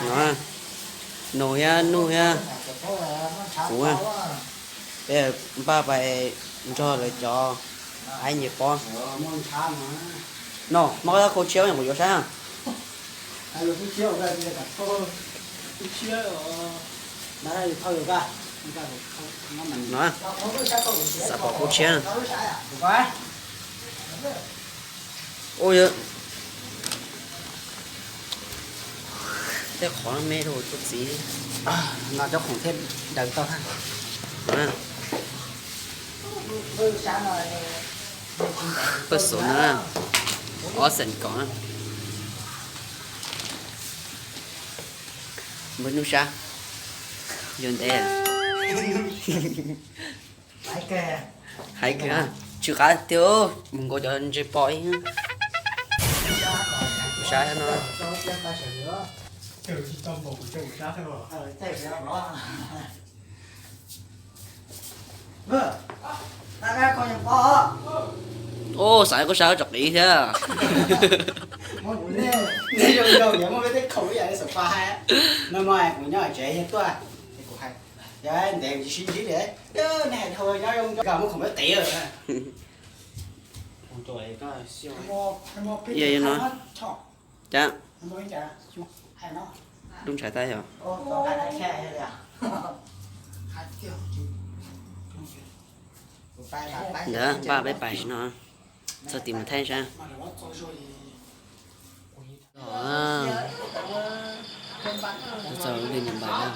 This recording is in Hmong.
No, nus thiab nus thiab kuv, peb npaj pais nrog lawv cov aib nce pob. No, muab koj khau tshiab kuv yuav saib. No, xav pom khau tshiab. Ua, yog tej qhov no me rau txiv. No cov khoom thiaj daws tau. Pawg xov na, ob xees kaum na. Npawg Nuj Sab, yog ntev. Hais kiag, tsw qab tiag, mus nkaus cov ntses pom ib. Sab no. Ub, xav koj sab tsom qiv thiab. Yog no, cas lub ntshai tab yog. Ntawd npaj peb pais no, txog tim mus thaij sab. Txog lub niam npais.